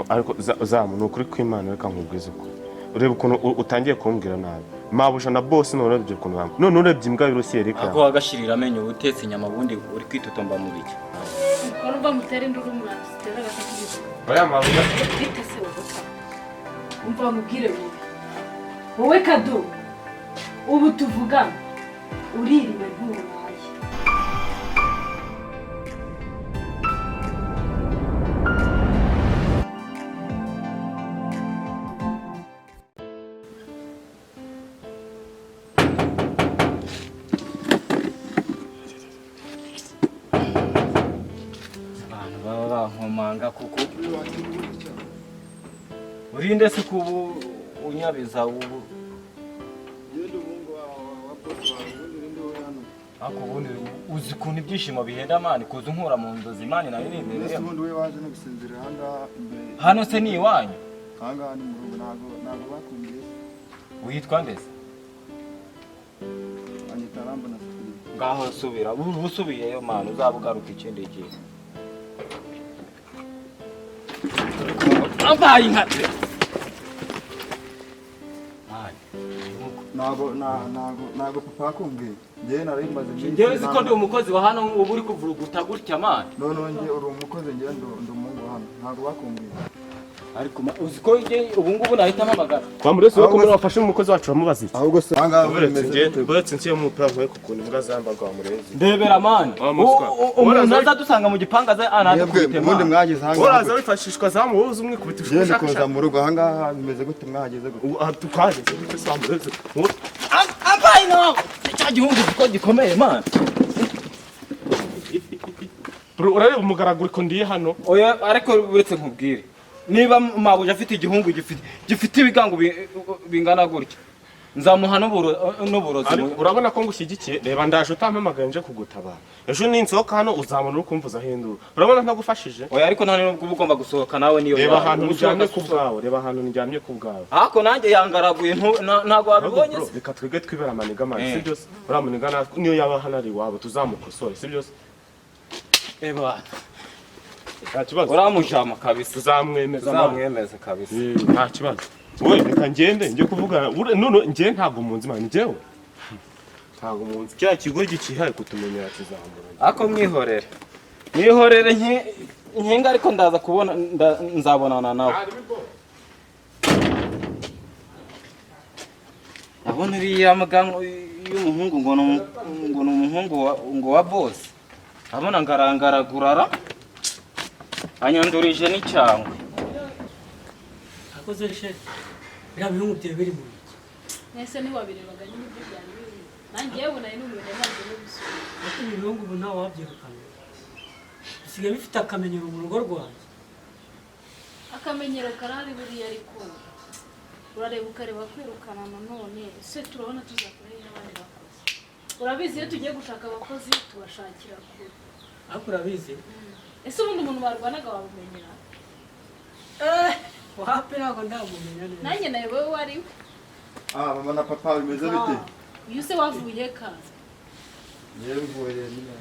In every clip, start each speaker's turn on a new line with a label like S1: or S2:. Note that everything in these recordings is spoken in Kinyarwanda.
S1: Ariko zamu ni ukuri kw'Imana, reka nkubwize ukuri. Ureba ukuntu utangiye kumbwira nabi. Mabuja na boss, none urebye ukuntu bambwira. None urebye imbwa y'urusiye Eric.
S2: Ako wagashirira amenyo utetse inyama, ubundi uri kwitotomba mu biki?
S3: Urumva mutera induru, mwana zitera agatakibivuga.
S1: Oya mabuja.
S3: Bite se wowe ka? Umva mubwire wowe. Wowe Kado. Ubu tuvugana. Uririwe nturaye.
S2: Abantu baba bankomanga kuko urinde se kubu unyabiza ubu.
S4: Ngende umuhungu wa boss wawe, ubundi urinde wowe hano.
S2: Ariko ubundi uzi ukuntu ibyishimo bihenda man, kuza unkura mu nzozi man, nayo
S4: Mbese
S2: nibereye.
S4: ubundi we waje no gusinzira ahangaha imbere?
S2: Hano se ni iwanyu?
S4: Ahangaha ni mu rugo, ntabwo bakumbiye.
S2: Witwa ndese?
S4: Anyita Rambona Sipiriyeni.
S2: Ngaho subira, ubu usubiyeyo man, uzaba ugaruka ikindi gihe. Ambaye inka man.
S4: Ntabwo ntabwo papa yakumbwiye, njyewe nari maze iminsi.
S2: Njyewe uzi ko ndi umukozi wa hano, ubu uri kuvuruguta gutya man?
S4: Noneho njye uri umukozi, njyewe ndi umuhungu wa hano, ntabwo bakumbwiye.
S2: Ariko uzi ko njye ubu ngubu nahita mpamagara.
S1: Kwa murezi wo
S4: Ahubwo
S1: kumwe wafashe umukozi wacu uramubaza iki?
S4: Ahubwo se ahangaha
S1: Uretse
S4: bimeze
S1: njye,
S4: bite?
S1: uretse nsiye mu mupira nkwe ukuntu imbwa zambarwa wa murezi.
S2: Ndebera man.
S1: Wa muswa.
S2: Umuntu aza dusanga mu gipangu aza
S4: Mwebwe
S2: anadukubite
S4: ubundi
S2: man.
S4: mwageze ahangaha
S1: Uraza
S4: gute?
S1: wifashishwa zamu, wowe uzi umwikubita
S4: Njyewe ndi
S1: ushaka.
S4: kuza mu rugo, ahangaha bimeze gute, mwahageze gute?
S1: Ubu aha twageze gute se wa murezi?
S2: Ambaye nawe cya gihungu uzi ko gikomeye man.
S1: Bro, urareba umugaraguriko ndiye hano.
S2: Oya, ariko uretse nkubwire, niba mabuja afite igihungu gifite ibigango bingana gutya, nzamuha n'uburozi.
S1: Ariko urabona ko ngushyigikiye, reba ndaje utampamagaye nje kugutabara. Ejo ninsohoka hano uzabona uri kumvuzaho induru. Urabona ntagufashije?
S2: Oya, ariko nta nubwo uba ugomba gusohoka nawe niyo
S1: Reba
S2: yawe.
S1: ahantu
S2: Uba
S1: ndyamye
S2: usohoka-
S1: ku bwawe, reba ahantu ndyamye ku bwawe.
S2: Ariko nanjye yangaraguye, ntabwo wabibonye
S1: Bro,
S2: se?
S1: reka twige twibera amaniga man,
S2: Eh.
S1: si byose? Uriya muniga natwe niyo yaba hano ari iwabo tuzamukosore, si byose?
S2: Eba.
S1: Nta kibazo.
S2: Uramujama kabisa.
S1: Tuzamwemeza man.
S2: Tuzamwemeza kabisa.
S1: Eh, nta kibazo. Wowe reka ngende njye kuvugana. None njye ntabwo munzi man, njyewe. Ntabwo munzi. Kiriya kigo gikihaye kutumenyera kizamura.
S2: Ariko mwihorere, mwihorere nkinga, ariko ndaza kubona nzabonana nawe. Ndabona uriya muganga y'umuhungu ngo ni umuhungu ngo wa boss, ndabona ngarangaragurara anyandurije n'icyangwe.
S5: Akoze she, biriya bihungu byawe biri mu biki?
S3: Mwese ntiwabirebaga nyine ibyo byari biri. Nanjye yewe nari numiwe, namaze no gusura.
S5: Ariko ibi bihungu ubu ntawe wabyirukana, bisigaye bifite akamenyero mu rugo rwanjye.
S3: Akamenyero karahari buriya, ariko urareba ukareba kwirukana nanone se turabona tuzakora he n'abandi bakozi? Urabizi iyo tugiye gushaka abakozi tubashakira kure.
S5: Ariko urabizi.
S3: Ese ubundi umuntu barwanaga wabumenyera?
S5: Eh, wapi, ntabwo ndamumenya neza.
S3: Nanjye nawe wowe wari we.
S4: Ah, mama na papa, bimeze bite?
S3: Uyu se wavuye kaza?
S4: Njyewe mvuye nyine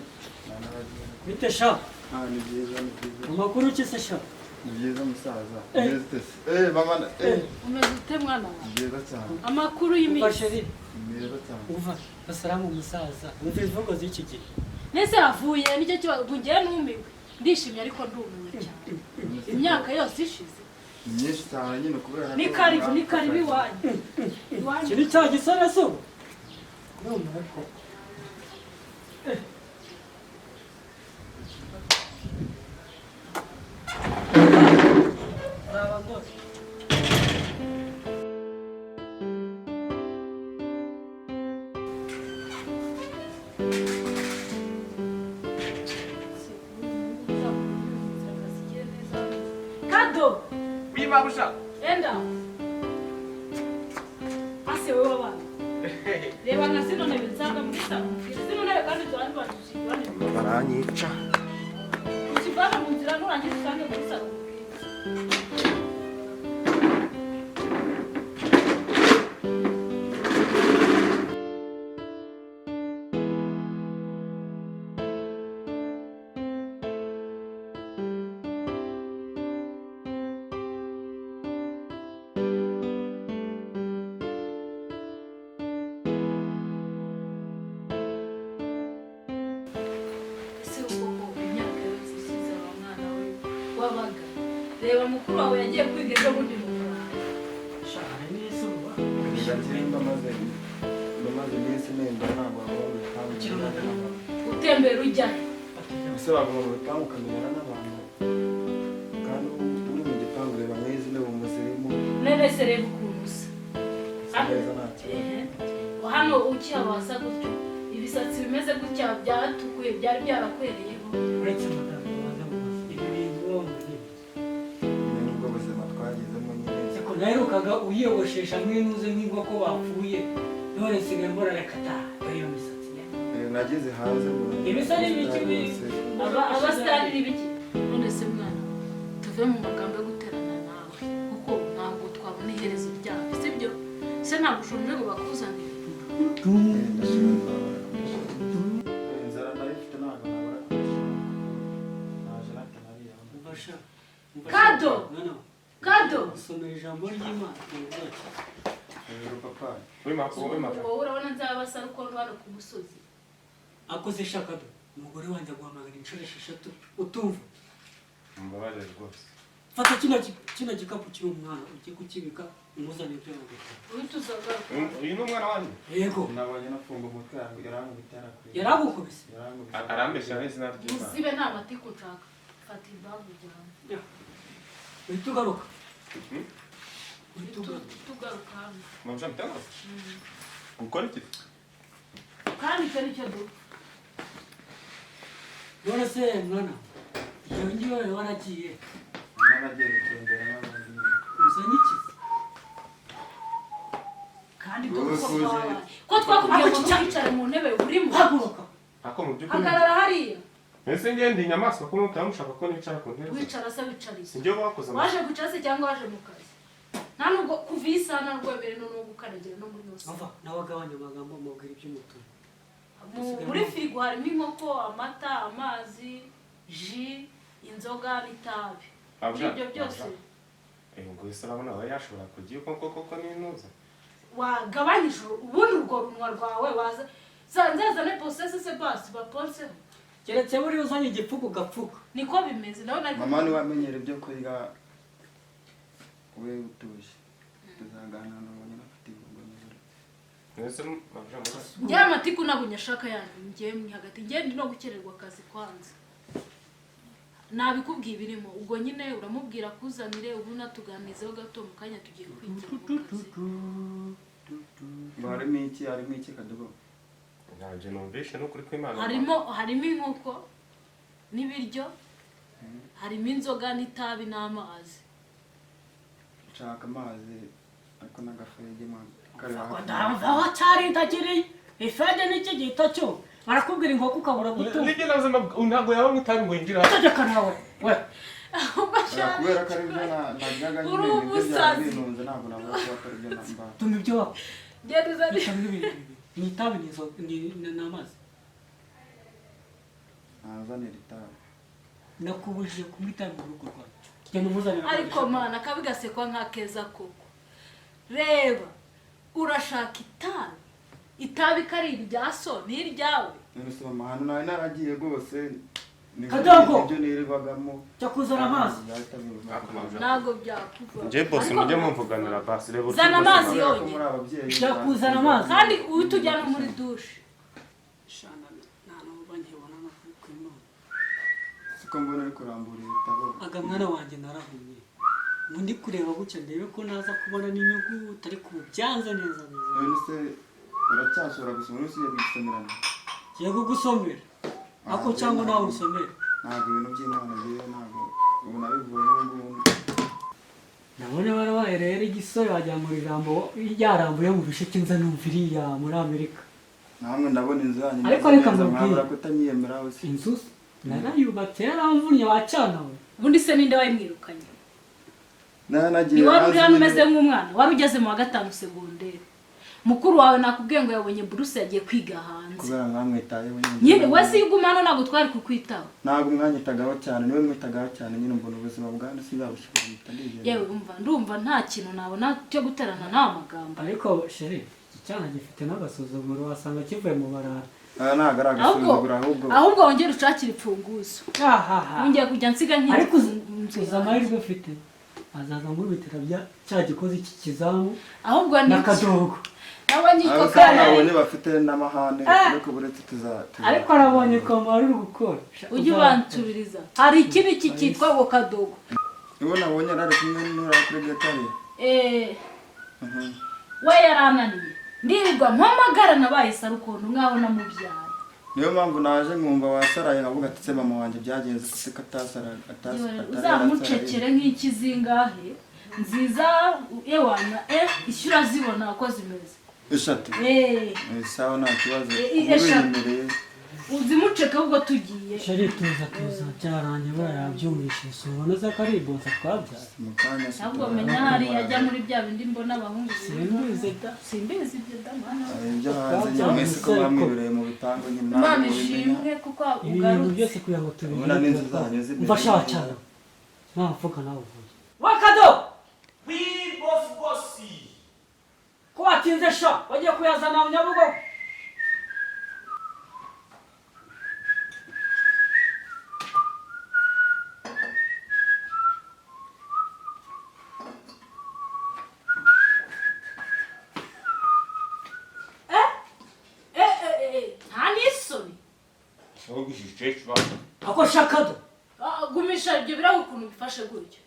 S4: nanabagiye.
S5: Bite sha?
S4: Ah, ni byiza, ni byiza.
S5: Amakuru ki se sha?
S4: Ni byiza musaza. Bimeze ute se? Eh, mama eh.
S3: Umeze ute mwana wawe?
S4: Ni byiza cyane.
S3: Amakuru
S5: Umva
S3: y'iminsi?
S5: chéri.
S4: Ni meza cyane.
S5: Umva basaramu umusaza, umva imvugo z'iki gihe.
S3: Nese yavuye nicyo kibazo. Ubu ngewe numiwe, ndishimye ariko ndumiwe cyane, imyaka yose ishize.
S4: Ni myinshi cyane nyine kubera
S3: Ni karibu, ni karibu iwanyu, iwanyu.
S5: Iki ni cya gisore se ubu? Ndumiwe koko. Eh. Nzaba ndose.
S3: Kado.
S1: Oui, mabuja.
S3: Enda. Ase wowe wabana. Reba nka zino ntebe nsanga muri salo. Zino ntebe kandi turangiza tuzivane.
S1: Baranyica.
S3: Uzivane mu nzira nurangiza usange muri salo. Kaga, reba mukuru wawe yagiye kwiga ejo bundi mu Burayi.
S5: Shaka n'izuba.
S4: Ngagenda maze maze iminsi nenda, ntabwo waguma mu bipangu umenyana n'abantu.
S3: Utembera ujya he?
S4: Ese waguma mu bipangu ukamenyana n'abantu, kandi uri mu gipangu? Reba nk'izi ntebe muzirimo.
S3: None se reba ukuntu usa.
S4: Usa neza, nta kibazo.
S3: Ehe. Hano ukihaba wasa gutyo, ibisatsi bimeze gutya byatukuye, byari byarakwereyeho.
S5: Uretse madamu, ubanza mubaze ibi bintu wowe ni
S4: Nyine nubwo buzima twagezemo nyine.
S5: Ariko naherukaga uyiyogoshesha nk'inuze nk'inkoko bapfuye, none nsigaye mbona reka ta iyo misatsi.
S4: Nageze hanze mbona
S5: Ibisa n'ibiki
S4: rwose.
S3: Abasitari ni biki? None se mwana, tuve mu magambo yo guterana nawe, kuko ntabwo twabona iherezo ryabyo, sibyo se? Ntabwo ushonje ngo bakuzanire?
S4: Ndashonje, wabura kudashonje. Inzara nari mfite, ntabwo nabura kudashonje. Naje natanariye.
S5: Umfasha.
S3: Kado!
S5: Mwana,
S3: Kado!
S5: gusomera ijambo ry'Imana ntibuzakira.
S4: Hejuru papa.
S1: Wima.
S3: Wowe urabona nzaba basa rukondo hano ku musozi?
S5: Akoze shakado, umugore wanjye aguhamagara inshuro 6 utumva.
S1: Mbabarire rwose.
S5: Fata kino gikapu cy'umwana ujye kukibika, umuzane ibyo bagukora.
S3: Uhita uzagaruka.
S1: Uyu ni umwana wanjye.
S5: Yego.
S4: Nabonye nafunga umutwe, yarangubita, yarakwiye.
S5: Yaragukubise?
S4: Yarangubise.
S1: Arambesha n'izina ry'Imana.
S3: Muzibe, nta matiku nshaka. Fata ibagu ujyane.
S5: Uhita ugaruka, uhita ugaruka.
S3: Tugaruka hano.
S1: Mabusha mutanga gukora iki?
S3: Kandi icyo nicyo dupfa.
S5: None se mwana, iyo ngiyo waragiye?
S4: Naragiye gutembera n'abandi nyine.
S5: Uzanye iki?
S3: Kandi dore uko
S4: Wowe
S3: twabaye, ko twakubwiye ngo ntiwicare mu ntebe urimo.
S5: Haguruka.
S1: Ako mu by'ukuri
S3: Hagarara hariya.
S1: Ese njye ndi inyamaswa ko mutaba mushaka ko nicara ku ntebe?
S3: Wicara se, wicarize.
S1: Sinjye wakoze
S3: Waje kwicara se cyangwa waje mu kazi? Nta nubwo kuva iyi saha ntabwo wemerewe no gukandagira no muri yose.
S5: Ava nawe agabanya amagambo, mubwira iby'umutungo.
S3: Muri firigo harimo inkoko, amata, amazi, jus, inzoga n'itabi. Muri ibyo byose.
S1: Ngo ese urabona aba yashobora kugira koko koko n'intuza?
S3: Wagabanyije ubundi urwo runwa rwawe, waza nzazane posese se basi baponseho.
S5: Keretse buriya uzanye igipfuko ugapfuka.
S3: Niko bimeze nawe nari.
S4: Mama niwe wamenyera ibyo kurya, we utuje tuzaganira, nabonye nafite ibihumbi.
S1: Ese mabusha mutanga
S3: Njyewe amatiku ntabwo nyashaka yanyu. Njyewe mwe hagati, njyewe ndi no gukererwa akazi kwanza. Nabikubwiye ibirimo, ubwo nyine uramubwira akuzanire, ubu natuganizeho gato, mu kanya tugiye kwigira mu kazi.
S4: Ngo harimo iki? Harimo iki, Kadogo?
S1: Ntabyo numvishe n'ukuri kw'Imana.
S3: Harimo inkoko n'ibiryo, harimo inzoga n'itabi n'amazi.
S4: Nshaka amazi ariko n'agafege kari hafi.
S5: Ndamva wacarindagiriye ifege n'iki gihita cyo barakubwira inkoko ukabura gutunga.
S1: Nibyo navuze, ntabwo yaba mu itabi ngo yinjire hano.
S5: Tegeka nawe we.
S3: Ahubwo
S4: Oya, kubera ko ari byo naryaga nyine.
S3: Uri
S4: Nibyo byari
S3: umusazi.
S4: bintunze, ntabwo navuga ko ari byo namba.
S5: Tuma ibyo waba
S3: Genda uzane.
S5: Hitamo ibintu bibiri: ni itabi, ni inzoga, ni amazi.
S4: Ntazanira itabi.
S5: Nakubujije kunywa itabi mu rugo rwawe, genda umuzanire.
S3: Ariko mana, akabi gasekwa nk'akeza koko. Reba, urashaka itabi, itabi ko ari irya so ni iryawe?
S4: None se mama, ahantu nari naragiye rwose ni
S5: Kadogo!
S4: ibyo nirirwagamo.
S5: Jya kuzana amazi.
S4: Byahita biva.
S3: Ntabwo byakuva.
S1: Njye boss, mujye mumvuganira basi, reba uburyo
S3: Zana
S1: bwose.
S3: amazi
S4: Kubera ko
S3: yonyine.
S4: muri ababyeyi.
S5: Jya kuzana amazi.
S3: Kandi uhita ujya no muri douche.
S5: Shana, nta nubwo nkibona no ku Imana.
S4: Siko mbona uri kurambura ibitabo?
S5: Aga mwana wanjye, narahumye ngo ndi kureba gutya ndebe ko naza kubona n'inyuguti, ariko ubu byanze neza neza.
S4: None se uracyashobora gusoma? Uri usigaye kugisomerana?
S5: Ngiye kugusomera ako cyangwa nawe usomere.
S4: Ntabwo ibintu by'Imana ngewe, ntabwo ubu nabivuyemo ngubu.
S5: Ndabona barabaye rero igisore, wagira ngo ijambo ryarambuye mu bisheke, nza numva iriya muri Amerika.
S4: Namwe ndabona inzu yanyu
S5: Ariko
S4: imeze
S5: reka
S4: neza,
S5: mbabwire.
S4: mwabura kutanyiyemeraho se?
S5: Inzu narayubatse, yaramvunnye wacana we.
S3: Ubundi se ninde wayimwirukanye?
S4: Nanagiye
S3: Ni wari uri
S4: hanze
S3: hano
S4: nyine.
S3: umeze nk'umwana, wari ugeze mu wa gatanu segonderi. Mukuru wawe nakubwiye ngo yabonye buruse, yagiye kwiga hanze.
S4: Kubera mwamwitayeho nyine.
S3: Nyine wese iyo uguma hano ntabwo twari kukwitaho.
S4: Ntabwo mwanyitagaho cyane, niwe mwitagaho cyane nyine. Mbona ubuzima bwanyu sinzabushyira, mpita ndigenda.
S3: Yewe umva, ndumva nta kintu nabona cyo guterana nta magambo.
S5: Ariko chéri, iki cyana gifite n'agasuzuguro, wasanga kivuye mu barara.
S4: Aya ntabwo ari
S3: Ahubwo
S4: agasuzuguro, ahubwo
S3: ahubwo wongere ushakire imfunguzo.
S5: Ahaha.
S3: Wongeye kujya nsiga
S5: Ariko
S3: nkiri. nzu
S5: Uzi amahirwe ufite, azaza nkubitira bya cya gikozi cy'ikizamu
S3: Ahubwo ni
S5: n'akadogo.
S3: Nabonye iko
S4: Abo se
S3: kana.
S4: nabonye bafite n'amahane, ariko buretse
S5: Ariko arabonye ko wari uri gukora.
S3: Ujye ubansubiriza, hari ikindi cyitwa ngo kadogo.
S4: Nibo nabonye yari ari kumwe n'uriya kuri getari.
S3: Eh, we yarananiye, ndirirwa mpamagara nabaye sarukondo nkaho namubyaye.
S4: Niyo mpamvu naje nkumva wasaraye, nkavuga ati: "Se mama wanjye byagenze gute ko atasaraye atari
S3: Uzamucekere nk'iki zingahe nziza ewana, ishyura zibona uko zimeze.
S4: Eshatu?
S3: Eh.
S4: Eh, sawa, nta kibazo.
S3: Eshatu.
S4: Ubiyemereye.
S3: Uzimuceke ahubwo tugiye.
S5: Chérie, tuza, tuza, byarangiye, buriya yabyumvise. Si ubona se ko ari ibosa twabyaye?
S4: Mu kanya se.
S3: Ahubwo menya hari ajya muri bya bindi mbona abahungu.
S5: Simbizi da.
S3: Simbizi ibyo da, mwana we.
S4: Ibyo hanze nyine, mwese ko bamwibereye mu bipangu nyine ntabwo
S3: Imana
S4: mubimenya.
S3: ishimwe kuko
S5: Ibi bintu
S3: ugarutse.
S5: byose kugira ngo tubigire.
S4: Ubona n'inzu zanyu zimeze
S5: Mva
S4: neza.
S5: shacana ntavuga nawe uvuye wakado.
S2: Oui, boss, boss.
S5: Ko watinze sha, wagiye kuyazana mu Nyabugogo?
S3: Eh, eh, eh, nta n'isoni.
S5: Ako shakado.
S3: Ah, gumisha ibyo birahuri ukuntu bifashe gutyo.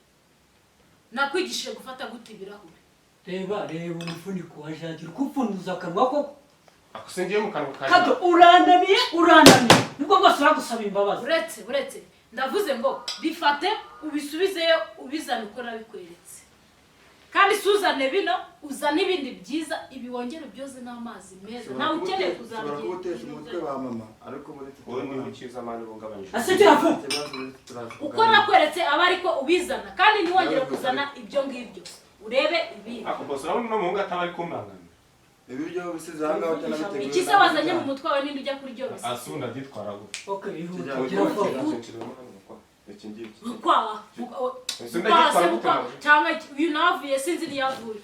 S3: Nakwigishije gufata gute ibirahuri?
S5: Reba, reba umufuniko wa jagi uri kupfunduza akanwa koko.
S1: Ako ngiye mu kanwa kanjye.
S5: Kado, urananiye, urananiye, nibwo bwose uragusaba imbabazi.
S3: Uretse, uretse, ndavuze ngo bifate ubisubizeyo, ubizane uko nabikweretse, kandi si uzane bino, uzane ibindi byiza. Ibi wongere ubyoze n'amazi meza, nawe ukeneye
S4: Ushobora kuba utesha umutwe
S3: kuzabigenda.
S4: wa mama, ariko buretse
S1: Wowe niba ukiza amani bungabanyije.
S5: Ase kiravuga.
S4: Ikibazo buretse turaza
S3: Uko
S4: kuganira.
S3: nakweretse aba ariko ubizana, kandi ntiwongere kuzana ibyo ngibyo, urebe ibindi.
S1: Ako boss, urabona uno muhungu ataba ari kumbangamira.
S4: Ibiryo bisize aha ngaho utanabiteguye.
S3: Iki se wazanye mu mutwe wawe ninde ujya kuryoza?
S1: Asi ubundi abyitwara gute?
S5: Okay, ihute.
S4: Kijya-
S5: Kiravuga.
S1: Iki ngiki.
S3: Mukwaha.
S1: Ese
S3: Mukwaha se
S1: ndagitwara gute?
S3: mukwaha
S1: Nawe?
S3: cyangwa uyu navuye, sinzi niyavuye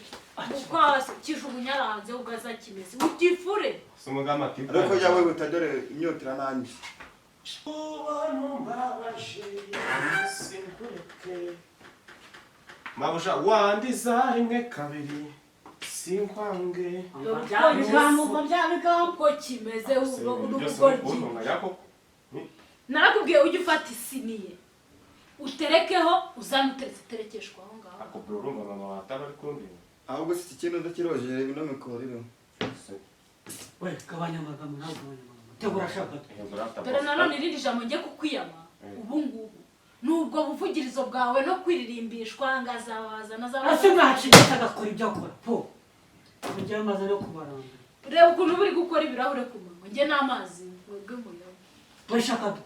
S3: mukwaha, kijugunya hanze ubwo azakimeze ugifure.
S1: Si umugamba ati
S4: Ariko jya wihuta, dore inyota iranangije.
S1: Ubona umbabaje sinkureke, mabuja wandiza rimwe kabiri sinkwange.
S5: Bya bigambo, bya bigambo.
S3: Uko kimeze
S1: Byose
S3: n'ubugoryi.
S1: untunganya koko.
S3: Narakubwiye ujye ufata isiniye uterekeho, uzane uteretse, uterekeshwa aho ngaho.
S1: Ako bro, urumva mama wataba ari kundeba.
S4: Ahubwo si iki kintu ndakiroje, reba ino mikoro iriho.
S5: We gabanya amagambo nawe, gabanya amagambo, tegura shakado.
S3: Dore nanone irindi jambo ngiye kukwiyama ubu ngubu ni ubwo buvugirizo bwawe no kwiririmbishwa ngo azabaza
S5: Ase mwacigita agakora ibyo akora po njyewe amaze no kubaranga.
S3: Reba ukuntu uba uri gukora ibirahure ku munwa, njye n'amazi mwebwe muyanywa.
S5: We shakado,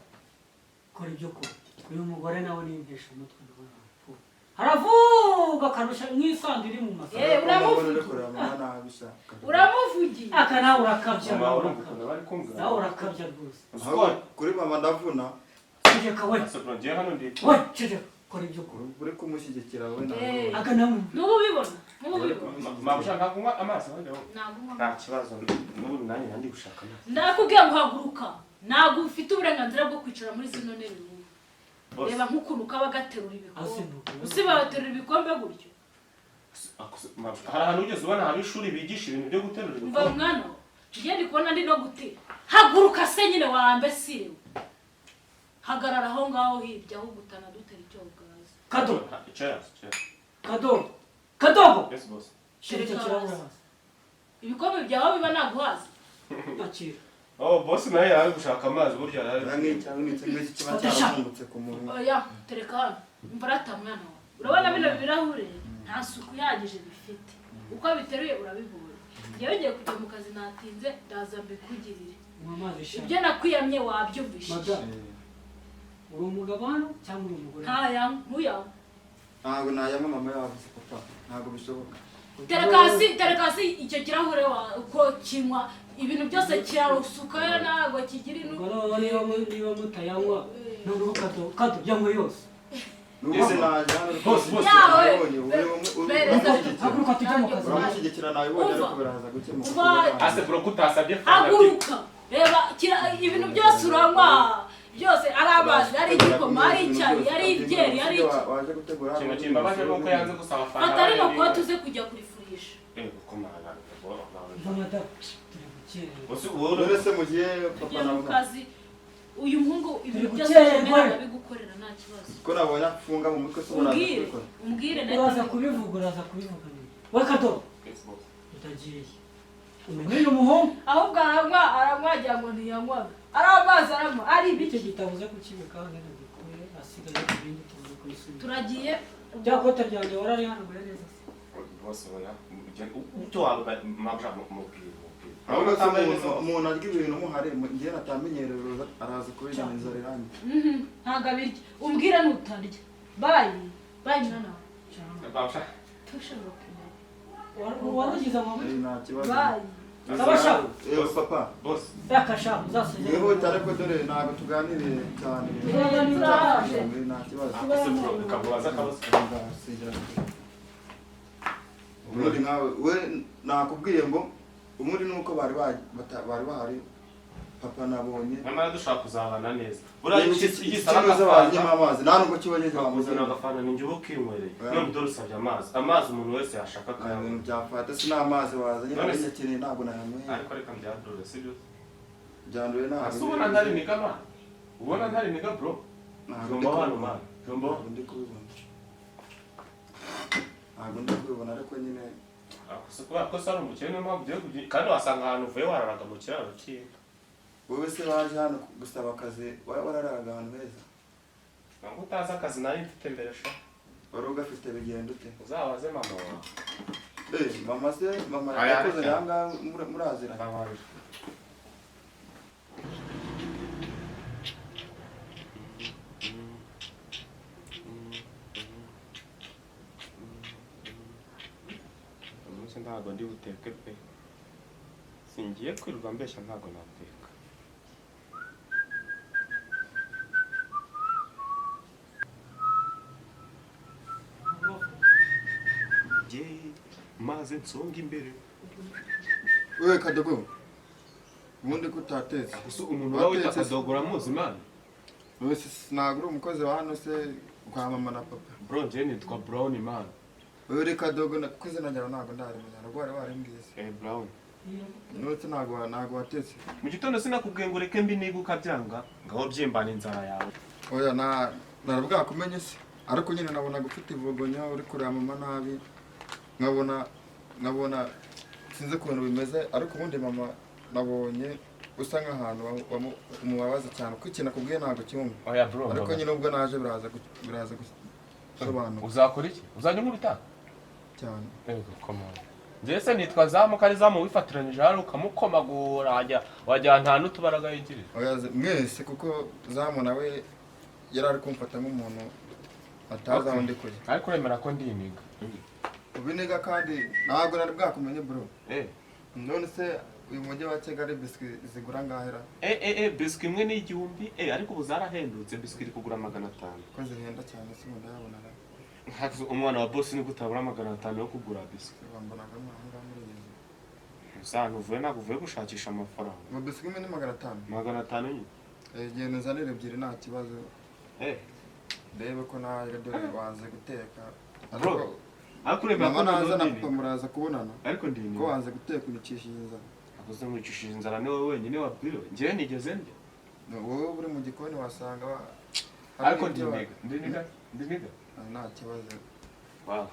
S5: kora ibyo ukora. Uyu mugore nawe nimpesha umutwe nawe po haravuga akarusha nk'isandi iri mu masaka.
S3: Eh, uramuvugira.
S4: Uri kureba mama nabi sha.
S3: Uramuvugiye.
S5: Aka nawe urakabya.
S1: Mama,
S5: Nawe
S1: urumva ukuntu
S5: urakabya.
S1: bari kumbwira.
S5: Nawe urakabya rwose.
S4: Ahubwo kuri mama ndavuna.
S5: Ceceka we.
S1: Ase bro, ngiye hano ndi
S5: We ceceka, kora ibyo ukora.
S4: Uri kumushyigikira wowe.
S3: Eh.
S4: Ntabwo
S5: Aka nawe.
S3: N'ubu ubibona, n'ubu ubibona.
S1: Mabuja, ntabwo unywa amazi wenda wowe?
S3: Ntabwo unywa.
S1: Nta kibazo, n'ubu nanjye nandi gushaka amazi.
S3: Ndakubwiye ngo haguruka, ntabwo ufite uburenganzira bwo kwicara muri zino ntebe ubu.
S1: Boss,
S3: Reba nk'ukuntu kaba gaterura ibikombe.
S5: Azinduka.
S3: Usiba baterura ibikombe gutyo.
S1: Mabuja, hari ahantu ugeze ubona haba ishuri bigisha ibintu byo guterura
S3: Umva
S1: ibikombe?
S3: mwana we, njye ndi kubona ndi no gutera. Haguruka se nyine wambe sirewe, hagarara aho ngaho hirya aho utanadutera icyo ubwaza.
S5: Kado.
S1: Cheers, cheers.
S5: Kadogo, kadogo.
S1: Yes, boss.
S5: Shira icyo kirahure hasi.
S3: Ibikombe byawe biba naguhaza.
S5: Akira.
S1: Oh, boss nawe yari gushaka amazi burya yari
S4: nk'icyo ngicyo kiba cyaravumbutse ku munwa.
S3: Oya, tereka hano. Umva rata mwana wawe, urabona bino birahure nta suku ihagije bifite, uko biteruye urabibonye. Njyewe ngiye kujya mu kazi natinze, ndaza mbikugirire.
S5: Nywa amazi sha.
S3: Ibyo nakwiyamye wabyumvishije.
S5: Madamu, uri umugabo hano cyangwa uri umugore?
S3: Ntayanywa, ntuyanywa.
S4: Ntabwo nayanywa mama yavuze, papa, ntabwo bishoboka.
S3: Tereka hasi, tereka hasi icyo kirahure uko kinywa ibintu byose kirarusukayo, ntabwo kigira inu.
S5: Ubwo noneho niba mutayanywa, noneho kado, kado yanywe yose.
S4: N'ubundi naje hano.
S1: Boss, boss.
S3: Yawe,
S4: Nabonye,
S3: bereza.
S4: uramushyigikira.
S5: Haguruka tujye mu kazi.
S4: Uramushyigikira nabibonye,
S3: Umva.
S4: ariko biraza gukemuka.
S3: Umva.
S1: Ase bro, kutasabye fanta?
S3: Haguruka, reba ibintu byose uranywa. Byose ari amazi, ari igikoma, ari icyayi, ari ibyeri, ari iki.
S4: Waje gutegura
S1: Ikintu kimbabaje ni uko yanze gusaba fanta.
S3: Fata rino kote uze kujya kurifurisha.
S1: Yego, komana.
S5: Umva madamu, turi gukererwa.
S1: Uzi wowe
S4: None se mu gihe papa
S3: Tujye mu
S4: na
S3: kazi. Uyu muhungu ibintu
S5: Turi
S3: byose
S5: gukererwa.
S3: ukenera arabigukorera nta kibazo.
S4: Ko nabonye afunga mu mutwe se uraza
S3: Umbwire,
S4: kubikora.
S3: umbwire
S5: Uraza
S3: nawe.
S5: kubivuga, uraza kubivuga nyuma. We Kado, utagiye. Umenye uyu muhungu?
S3: Ahubwo aranywa, aranywa wagira ngo ntiyanywaga. Ari amazi aranywa, ari
S5: Icyo
S3: ibiki.
S5: gitabo uze kukibika ngene gikore, asigaye ibindi tuze kubisubiza.
S3: Turagiye.
S5: Rya kote ryanjye wararihanuye neza se?
S1: Bose oya. Icyo waba mabja mubwira.
S4: Ahubwo se umuntu arya ibintu muhari njye natamenyereye araza kubijyana inzara irangiye.
S3: Ntabwo abirya. Umbwire nutarya. Bayi, bayi mwana wawe.
S1: Mabja.
S3: Tushobora kumenya.
S5: Warugize amabuye?
S4: Nta kibazo.
S3: Bayi.
S5: Kabasha.
S4: Yego papa.
S1: Boss.
S5: Yakasha, uzasezera.
S4: Wihuta ariko dore ntabwo tuganiriye cyane.
S3: Turaje.
S4: Nta kibazo.
S1: Ese bro, kamubaza akabazo.
S4: Ubundi nkawe we nakubwiye ngo ubundi nuko bari bahari papa nabonye.
S1: Nyamara dushaka kuzabana neza. Buriya igisaba
S4: ikibazo wazanyemo amazi nta nubwo kibageje
S1: Uzana
S4: wamuzana.
S1: agafanta ni njye uba ukinywereye.
S4: Oya.
S1: None dore usabye amazi. Amazi umuntu wese yashaka akayabona.
S4: Ibintu bya fanta si n'amazi wazanye
S1: None
S4: nari
S1: se-
S4: nyakeneye ntabwo nayanyweye.
S1: Ariko reka mbyandure sibyo?
S4: Byanduye ntabwo.
S1: Ese ubona ntari niga man? Ubona ntari niga bro?
S4: Ntabwo ndi
S1: Jomba hano
S4: kubibona.
S1: man. Jomba.
S4: Ntabwo ndi kubibona. Ntabwo ndi kubibona ariko nyine
S1: Ako kubera ko se ari umukene niyo mpamvu ugiye kugira kandi wasanga ahantu uvuye wararaga mu kiraro cy'inka.
S4: Wowe se waje hano gusaba akazi wararaga ahantu heza.
S1: Ntabwo utazi akazi nari mfite mbere sha.
S4: Wari ugafite bigenda ute?
S1: Uzabaze mama wawe.
S4: Mama se mama
S1: Aya,
S4: yakoze
S1: aya.
S4: aha ngaha muraziranye.
S1: Babanje. Umunsi ntabwo ndi buteke pe. Singiye kwirirwa mbeshya ntabwo nateka. Ye, maze nsonga imbere.
S4: Wewe Kadogo, ubundi ko utatetse.
S1: Gusa umuntu uba wita
S4: Watetse se?
S1: Kadogo uramuzi man?
S4: Wowe se ntabwo uri umukozi wa hano se kwa mama na papa?
S1: Bro, njye nitwa Brown man.
S4: Wowe uri Kadogo kuko izina ryawe ntabwo ndarimenya ntabwo wari warimbwiye se.
S1: Brown.
S4: None se ntabwo watetse.
S1: Mu gitondo sinakubwiye ngo ureke mbi niba ukabyanga ngaho byimbana inzara yawe.
S4: Oya na narabwakumenye se ariko nyine nabonaga ufite ivogonya uri kureba mama nabi nkabona sinzi ukuntu bimeze ariko ubundi mama nabonye usa nk'ahantu umubabaza cyane kuko ikintu akubwiye ntabwo cyumva.
S1: Oya bro.
S4: Ariko nyine ubwo naje biraza gusobanuka.
S1: Uzakora iki? Uzajya nkubita?
S4: Cyane.
S1: Yego komanda. Njye se nitwa Zamu kari Zamu wifatiranyije hano ukamukomagura wajya nta n'utubaraga yigirira.
S4: Oya mwese kuko Zamu nawe yari ari kumfata nk'umuntu atazi aho ndi kujya.
S1: Ariko uremera ko ndi iniga.
S4: Ubiniga kandi ntabwo nari bwakumenye bro. None se uyu mujyi wa Kigali biswi zigura ngahera?
S1: Biswi imwe ni 1000 ariko ubu zarahendutse biswi iri kugura 500.
S4: Ko zihenda cyane si ndayabona ra.
S1: Ntabwo umwana wa boss niko utabura 500 yo kugura biswi.
S4: Bambonaga amahanga muri iyi nzu.
S1: Usanga uvuye ntabwo uvuye gushakisha amafaranga.
S4: Ngo biswi imwe ni 500.
S1: 500 nyine.
S4: Genda uzanire ebyiri nta kibazo. Ndebe ko naje dore wanze guteka.
S1: Bro, ariko uremera ko
S4: Mama naza na
S1: ndi
S4: papa muraza kubonana.
S1: Ariko ndi
S4: Ko wanze guteka unyicishije inzara.
S1: Akoze nkwicishije inzara ni wowe wenyine wabwiwe. Njyewe nigeze ndya.
S4: Wowe uri mu gikoni wasanga
S1: Ariko ndi niga. Ndi niga. Ndi niga.
S4: Nta kibazo.
S1: Wow.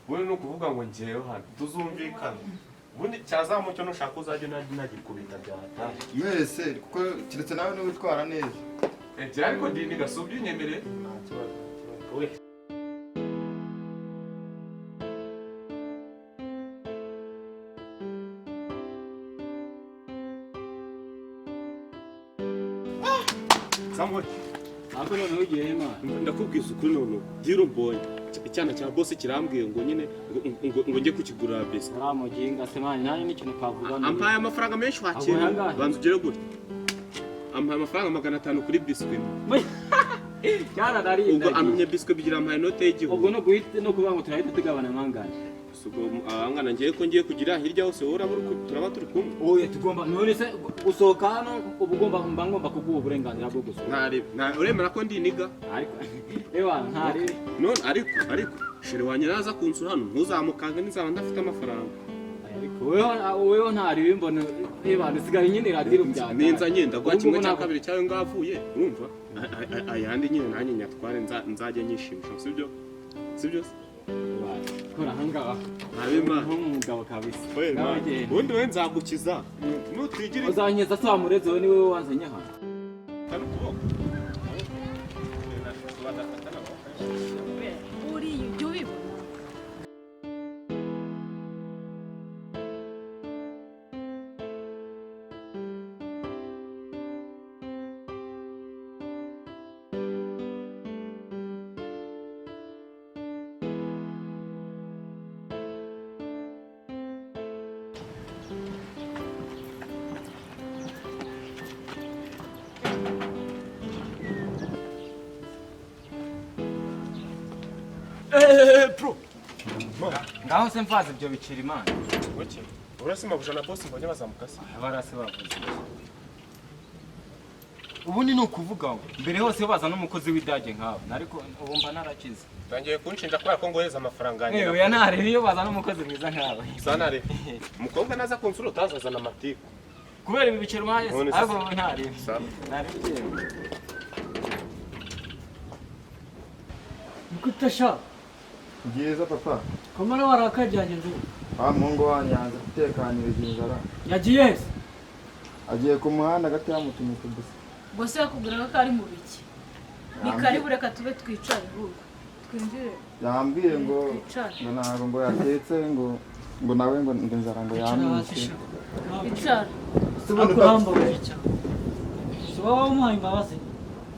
S1: Wowe ni ukuvuga ngo njyewe hano tuzumvikana. Ubundi cyazamucyo nushaka uzajya nagikubita byahataye.
S4: Mwese kuko keretse nawe niwe witwara neza.
S1: Njye ariko ndi niga si ubyinyemereye.
S4: Nta kibazo.
S1: We. Samuel,
S2: Ariko noneho ugiye Imana.
S1: ndakubwiza ukuri none gira umbonye. Icyana cya boss kirambwiye ngo nyine ngo njye kukigurira bisi.
S2: Uramuginga se mani nani n'ikintu kavuga.
S1: Ampaye amafaranga menshi wakira.
S2: Aguha angahe?
S1: Banza ugere gutya. Ampaye amafaranga 500 kuri biswi. Ubwo
S2: Cyaranarindagiye.
S1: Amenya biswi ebyiri, ampaye inote y'igihumbi.
S2: Ubwo no guhita no kuvuga ngo turahita tugabana amangana.
S1: Gusa ubwo ahangana ngiye ko ngiye kugira hirya hose, wowe uraba turaba turi kumwe.
S2: Oya, tugomba none se gusohoka hano uba ugomba, mba ngomba kuguha uburenganzira bwo gusohoka.
S1: Ntarebe nta uremera ko ndi niga.
S2: Ariko ewa ntarebe.
S1: None ariko chéri wanjye naza kunsura hano, ntuzamukange nizaba ndafite amafaranga.
S2: Ariko weho ntarebe, mbona ewa usigaye nyine radiro bya
S1: Ninza ngenda guha
S2: Ubu
S1: kimwe
S2: ngubu
S1: cya
S2: ntabwo-
S1: kabiri cyayo ngavuye, urumva ayandi nyine nanjye nyatware, nzajye nyishimisha, sibyo? Sibyo se?
S2: Kora ahangaha.
S1: Ntabe Imana.
S2: Nk'umugabo kabisa.
S1: Oye,
S2: Nawe
S1: man.
S2: genda.
S1: Ubundi we nzagukiza nutigira.
S2: Uzanyeza se wamureze? Wowe niwe wanzanye hano.
S1: Itanu ukuboko.
S3: Uriya ujya ubibona.
S1: Bro.
S2: Ngaho se mvaze ibyo bicira Imana.
S1: Okay. Urasi mabuja na boss mbonye bazamuka se?
S2: Barase bavuze ubundi ni ukuvuga ngo mbere hose iyo bazana umukozi w'idage nkawe, ariko ubu mba narakize.
S1: Utangiye kunshinja kubera ko ngohereza amafaranga yanjye.
S2: Oya, ntarebe, iyo bazana umukozi mwiza nkawe.
S1: Sanare. Umukobwa naza kunsura utazazana amatiku.
S2: Kubera ibi biciro umpaye se,
S1: None se-
S2: ariko wowe ntarebe.
S1: Sawa.
S2: Ntarebe.
S5: Nikutasha.
S4: Byiza papa.
S5: Komara warakaye, byagenze gute?
S4: Wa muhungu wanyu yanze gutekaniriza inzara.
S5: Yagiye se?
S4: Agiye ku muhanda gato, yamutumye gusa.
S3: Ubwo se yakubwiraga ko ari mu biki? Ni karibu, reka tube twicare ahubwo twinjire.
S4: Yambwiye ngo
S3: Twicare.
S4: ngo ntabwo ngo yatetse, ngo nawe ngo inzara ngo
S5: Icara hasi
S4: yamwishe.
S5: sha.
S3: Icara.
S4: Ese ubundi
S5: Ariko
S4: papa,
S5: urambabaje cyane. Si wowe wamuhaye imbabazi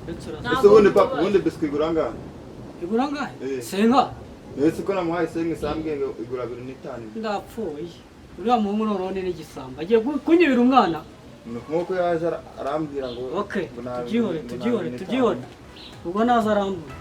S5: ndetse uraza.
S3: Ntabwo
S4: ese ubundi papa,
S3: mbabaje.
S4: ubundi biswi igura angahe?
S5: Igura angahe?
S4: Eh.
S5: Senga.
S4: Ese ko namuhaye senga isambwiye ngo igura 2.5?
S5: Ndapfuye, uriya muhungu noneho ni n'igisambo, agiye kunyibira umwana.
S4: Nk'uko yaje arambwira ngo
S5: Okay.
S4: ngo nta
S5: Tubyihore.
S4: ngo nta
S5: Tubyihore.
S4: 2.5.
S5: Tubyihore, ubwo naza arambura.